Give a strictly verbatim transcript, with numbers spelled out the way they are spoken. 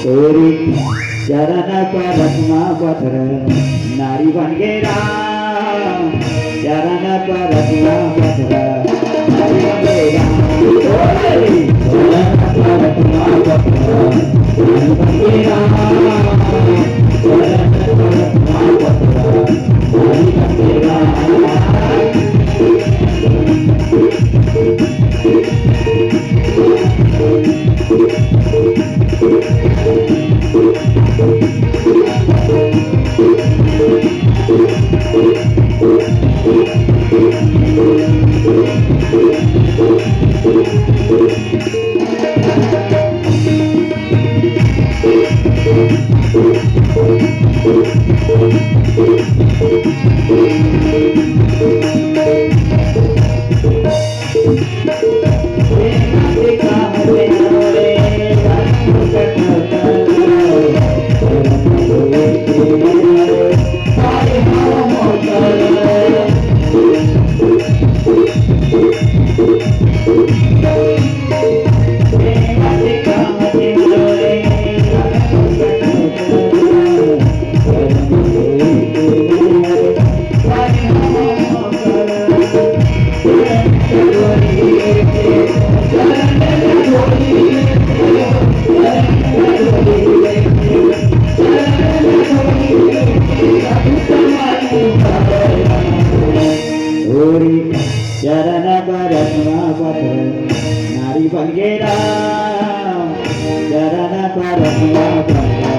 तोरी चरण परत म पथरा, नारी बन गे राम। चरण परत म पथरा, नारी बन गे राम। तोरी चरण परत म पथरा, नारी बन गे राम। चरण परत म पथरा, नारी बन गे राम। चरण परत म पथरा, नारी बन गे राम। चरण परत म पथरा,